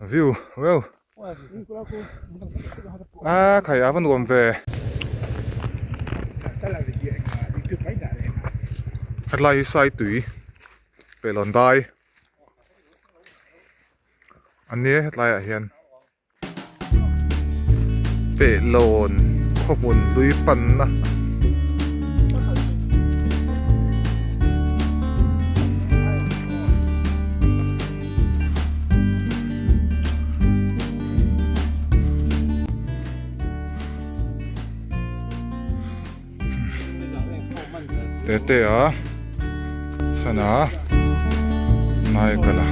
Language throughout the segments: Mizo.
View wow a khai a va nuam ve. Hetlai hi Saitui Pehlawn dai a nia hetlai ah hian. Pehlawn khawhmun hlui panna Tete a chhana nai kal a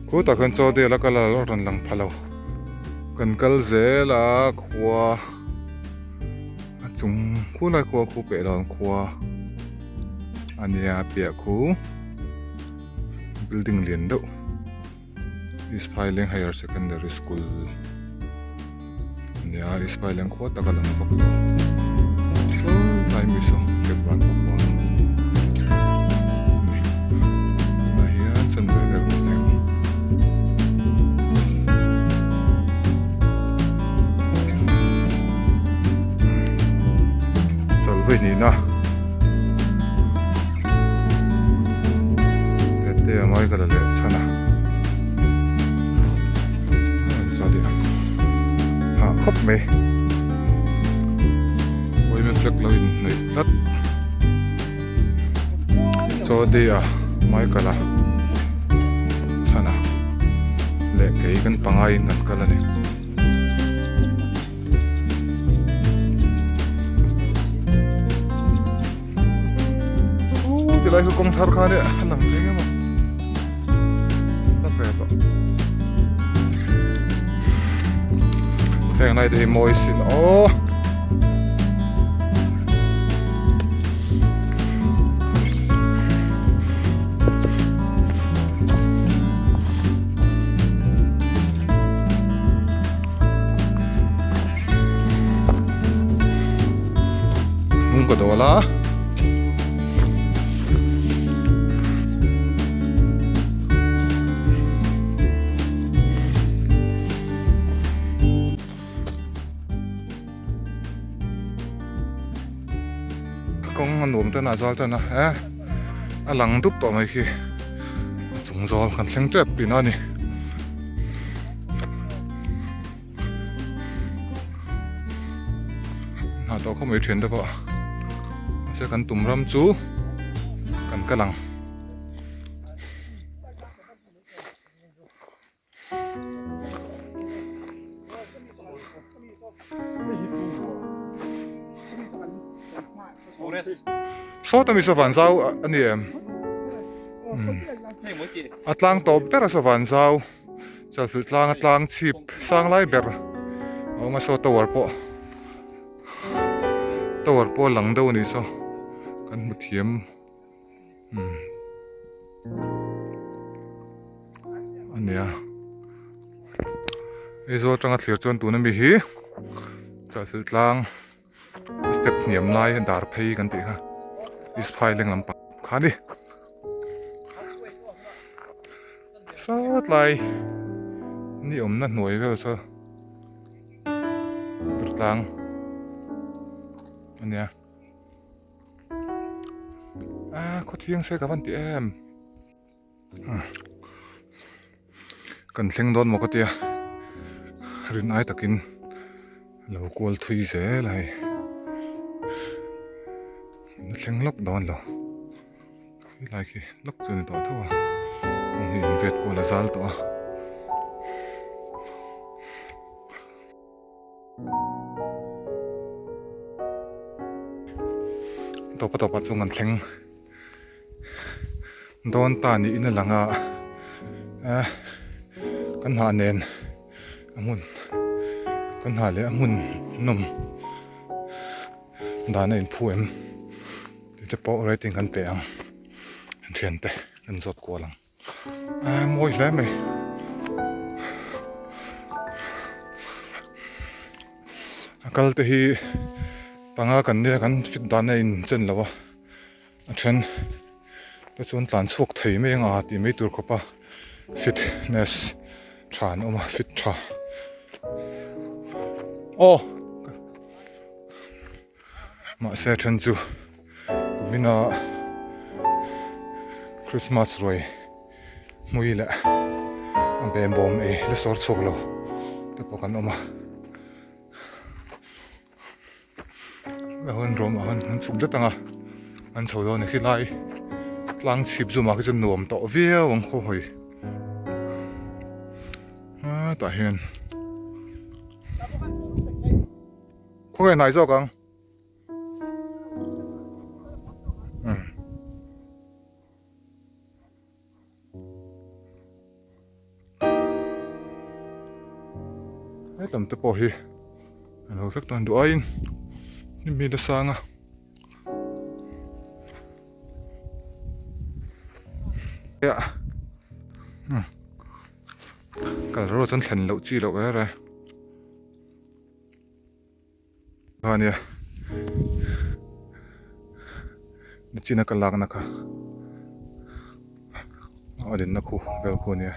khutah khan chaw dela kal a rawn lang pha lo kan kal zel a khua a chung khulai khua khu peh lo ang khua a nia piah khu building lian deuh. East Phaileng Higher Secondary School a nia East Phaileng khua tak a lang vak lo saw tlai mi saw Kepran khua a ni tunah hian chanve vel kan thleng. Chalvei nihna Tete a ngai ka la leh chhan a chuan in hah khawp mai women flag lo in hnaih tlat chaw day a Michael a chhan a leh kei kan pangai in kan kal a ni. Tilai chu kawng thar kha nia a lang thei ngem a ka fe tawh heng lai te hi mawi sin aw. Hnung ka dawl a. Kawng a nuam tan a zal tan a eh a lang dup tawh mai khi a chung zawl kan thleng tep tihna a ni. Hna tawh khawp mai thian te pawh mahse kan tum ram chu kan kal ang. Sawta mi saw van zau a ni em? A tlang tawp ber a saw van zau. Chalfilh tlang a tlang chhip sang lai ber a awm a saw tower pawh tower pawh a lang deuh a nih saw kan hmu thiam umm a nia Aizawl atanga thlir chuan tuna mi hi Chalfilh tlang step hniam lai dar phei kan tih kha East Phaileng lampang kha a ni. Sawt lai ni awmna hnuai vel saw tlang a nia a khaw thiang se ka van ti em kan thleng dawn maw ka tia rin ai takin lo kual thui zel a hei a thleng lawk dawn lo. Helai khi lawk chu a ni tawh tho a, kawng hi in vet kual a zal tawh a. Tawpa tawpah chuan kan thleng dawn ta niin a lang a, eh kan hah nen a hmun kan hah leh a hmun nawm dan a inphu em. Tih te pawh rating kan pe ang an thian te kan zawt kual ang a mawi hle mai a kal te hi panga kan nia kan fit dan a in chen lo a a then te chuan tlan chhuak thei mai anga tih mai tur khawp a. Fitness tha an awm a fit tha aw mahse a then chu kumina Christmas ruai hmui leh a behbawm ei la sawr chhuak lo te pawh kan awm a. A hun rawm ah an chhuk dat ang a an chho dawn a ni khilai tlang chhip zawm ah khi chuan nuam tawh viau ang khaw hawi a tah hian khawnge hnai zawk ang. Helam te pawh hi a lo vek dawn duh aiin hnim hi la sang a. Kal rawh chuan thlen loh chi loh reng reng. Ania nichina ka lakna kha a dinna khu vel khu ania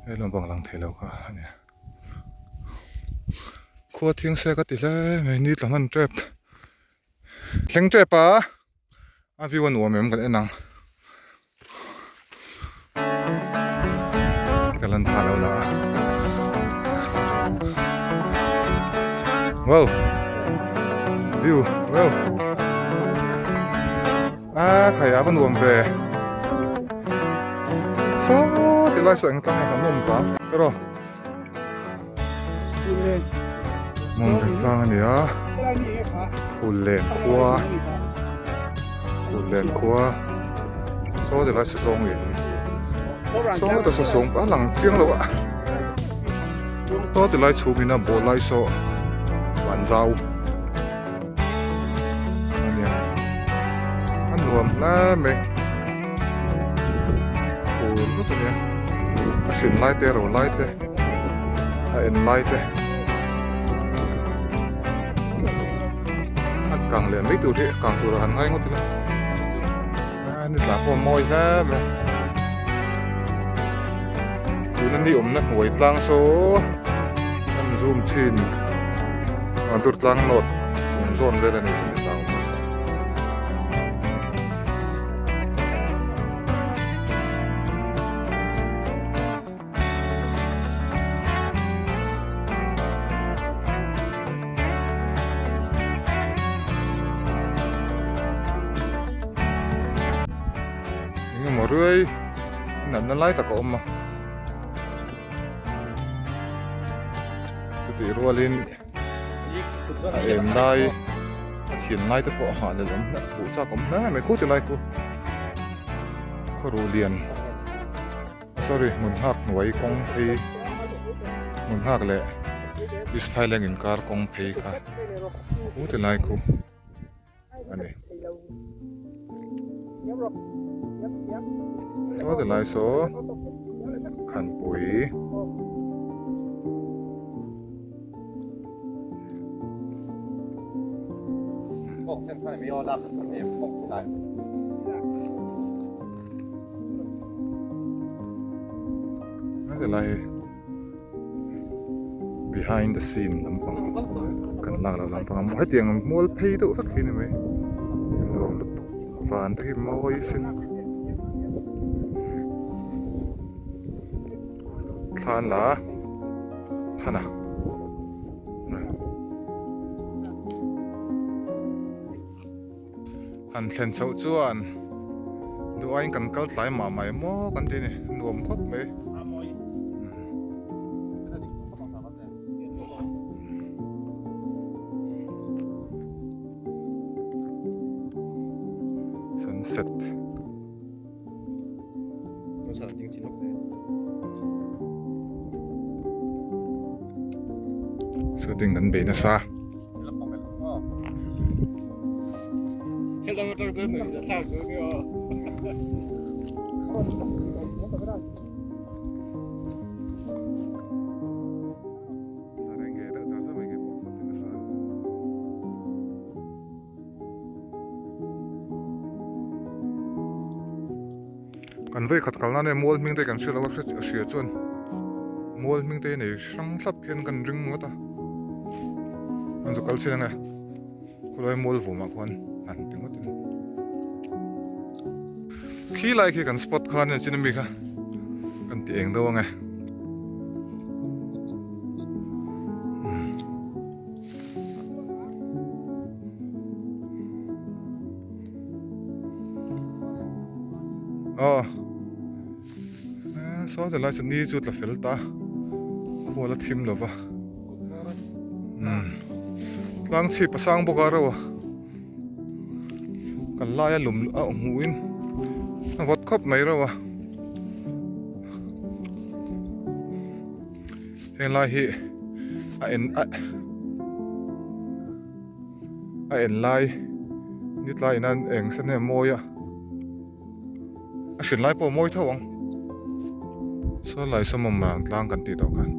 he lampang lang thei lo kha ania khua thiang se ka ti hle mai ni tla hman tep thleng tep a a view a nuam em kan en ang. Ka lan thla lo la a. Wow. View. Wow. A khai a va nuam ve. Saw ti lai saw eng tlang nge kan awm ta. Tiraw. Mawnglen tlang a ni a. Phullen khua Phullen khua saw ti lai sa zawng in saw ta sa zawng a lang chiang lo a saw ti lai chhung in a bawh lai saw van zau a nia a nuam hle mai phul vek a nia a hrin lai te a ro lai te a en lai te a kang leh mai tur hi a kang tur ah han ngai ngawt ila a ni tla pawh a mawi hle mai tuna ni awmna hnuai tlang saw an zoom chhin a dur tlang nawt chung zawn vel a ni chuan ni tla awm nasa. Engemaw ruai natna lai tak a awm a chutih rualin a em lai a thian lai te pawh a nghah leh awm hle buh chak awm hle mai khu ti lai khu khawruh lian. Sorry hmun nghak hnuai kawng phei hmun nghak leh East Phaileng inkar kawng phei kha khu ti lai khu a ni. Saw ti lai saw Khanpui. Helai hi behind the scene lampang kan lak loh lampang a hetiang mual phei deuh vek hi a ni mai nuam lutuk van te hi mawi sin thlan la chhan a. Han thlen chhoh chuan duh aiin kan kal tlai mah mai maw kan ti a ni nuam khawp mai. Sunset. Shooting kan bei nasa. Kan Kan vei khat kalna nia mual hming te kan hria lo a a hria chuan mual hming te hi nei hrang thlap hian kan ring ngawt a an zu kal chin ange khawlai mual vumah khuan han ti ngawt in khi lai khi kan spot kha ania chin ami kha kan ti eng deuh ange. Aw saw ti lai chu ni chu tla fel ta khual a thim lo va umm tlang chhip a sang bawk a reuh a kan laia lum a hmuh in a vawt khawp mai reuh a heng lai hi a en a a en lai ni tlai in a eng sen em mawi a a hrin lai pawh a mawi tho ang saw lai saw mawm rang tlang kan tih tawh khan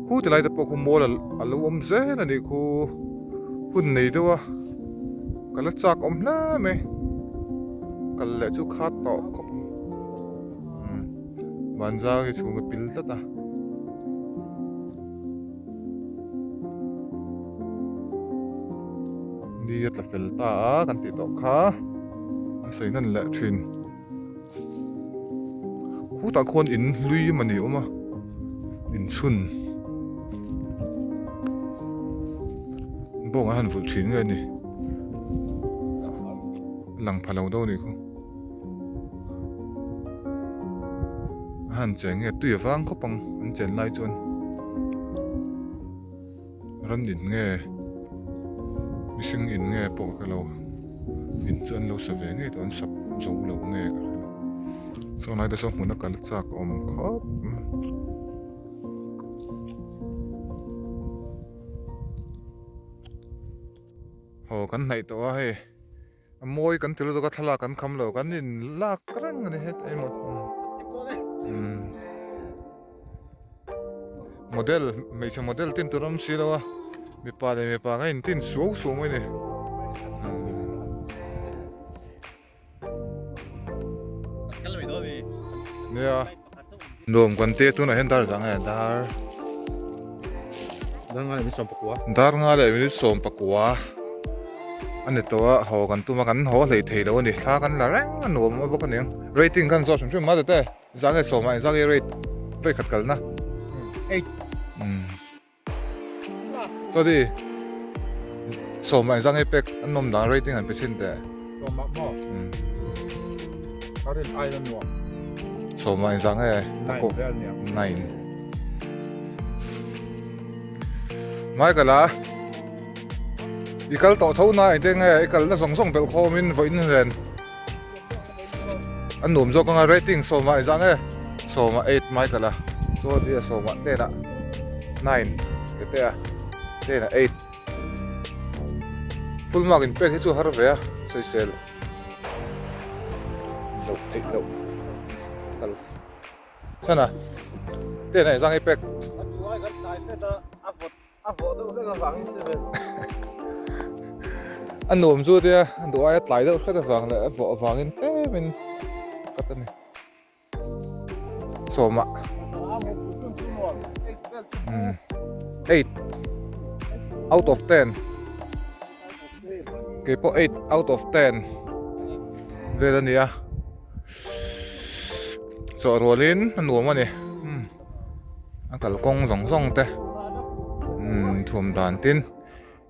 khu ti lai te pawh khu mual a lo awm zel a nih khu hun nei deuh a ka la chak awm hle mai kal leh chu khat tawh khawp ang vanzang hi chhung a pil tlat a. Ni a tla fel ta a kan tih tawh kha an sawi hnan leh thin khutah khuan in hlui emaw ni awm a inchhun bawng an han vulh thin nge ni a lang pha lo deuh a nih khu a han cheng nge tui a vang khawp ang an chen lai chuan. Ran in nge mihring in nge pawh ka hrelo in chu an lo sa ve ngei tawh an sap zo lo nge ka hrelo saw lai te saw hmun a kal chak a awm khawp mai haw kan hnaih tawh a hei a mawi kan ti lutuk a thlalak kan kham lo kan in lak reng a ni heta emaw umm model hmeichhe model tin tur a awm si lo a mipa leh mipa ang a in tin suau suau mai a ni. Nia nuam kan tia tunah hian dar zah nge dar dar nga leh minute 11 dar nga leh minute 11 a ni tawh a haw kan tum a kan haw hlei thei lo a ni thla kan la reng a nuam a bawk a niang rating khan zawh hrim hrim a tete zah nge sawmah engzah nge rate vawikhat kalna eight Chuti sawmah engzah nge pek an nawm dan rating an pe thin teh. Sawmah maw? Ka rin ai la nuam. Sawmah engzah nge? Nine vel nia. Nine. Michael a i kal tawh tho na engte nge i kalna zawng zawng belh khawmin vawiin len a nuam zawk anga rating sawmah engzah nge sawmah eight Michael a chuan nia sawmah ten ah nine te te a ten ah eight full mark in pek hi chu har ve a sawisel loh theih loh kal chhan a ten ah engzah nge pek. A vawh deuh hlek avangin 7. A nuam chu tia a duh aia tlai deuh hret avang leh a vawh avangin tlemin cut a ni. Sawmah. 8 out of 10. Kei pawh 8 out of 10 vel a ni a. Chawh rualin a nuam a ni. A kalkawng zawng zawng te umm thuam dan tin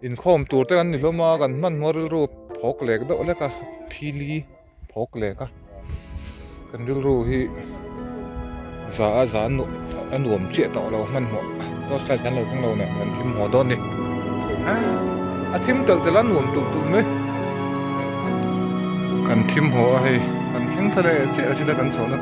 inkhawm tur te kan ni hlawm a kan hmanhmawh rilru phawk lek deuh lek a phili phawk lek a kan rilru hi za a za a nuam chiah tawh lo hmanhmawh torch light kan lo keng lo nen kan thim haw dawn a ni a thim telh telh a nuam tulh tulh mai kan thim haw a hei kan thleng thla leh chiah a china kan chhoh na.